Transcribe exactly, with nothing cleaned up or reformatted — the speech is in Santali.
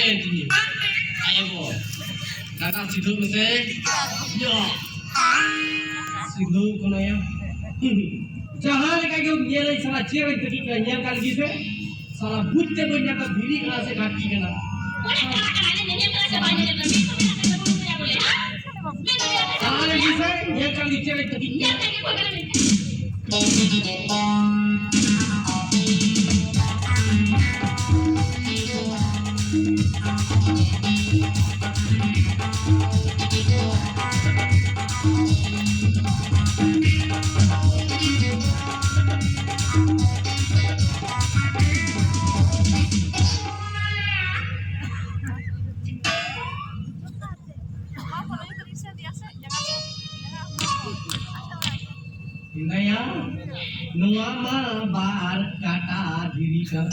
ᱮᱱ ᱛᱤᱧᱟᱹ᱾ ᱟᱭᱳ ᱠᱚ, ᱫᱟᱫᱟ ᱥᱤᱫᱷᱟᱹ ᱢᱮᱥᱮ᱾ ᱭᱚ᱾ ᱥᱤᱫᱷᱟᱹ ᱠᱟᱱᱟᱭᱟ᱾ ᱡᱟᱦᱟᱸ ᱞᱮᱠᱟ ᱜᱮ ᱧᱮᱞ ᱥᱟᱞᱟ ᱪᱮᱫ ᱮ ᱛᱟᱹᱠᱤᱡ ᱠᱟᱱᱟ, ᱧᱮᱞ ᱠᱟᱜ ᱞᱮᱜᱮ ᱥᱮ᱾ ᱥᱟᱞᱟ ᱵᱩᱡᱽ ᱛᱮ ᱵᱟᱹᱧ ᱧᱟᱢ ᱫᱟ, ᱫᱷᱤᱨᱤ ᱠᱟᱱᱟ ᱥᱮ ᱜᱷᱟᱴᱤ ᱠᱟᱱᱟ᱾ ᱛᱟᱦᱞᱮ ᱜᱮ ᱥᱮ, ᱧᱮᱞ ᱠᱟᱜ ᱞᱮᱜᱮ ᱪᱮᱫ ᱮ ᱛᱟᱹᱠᱤᱡ ᱠᱟᱱᱟ᱾ ᱢᱮᱱᱟᱭᱟ, ᱱᱚᱣᱟ ᱢᱟ ᱵᱟᱨ ᱠᱟᱴᱟ ᱫᱷᱤᱨᱤ ᱠᱟᱱ᱾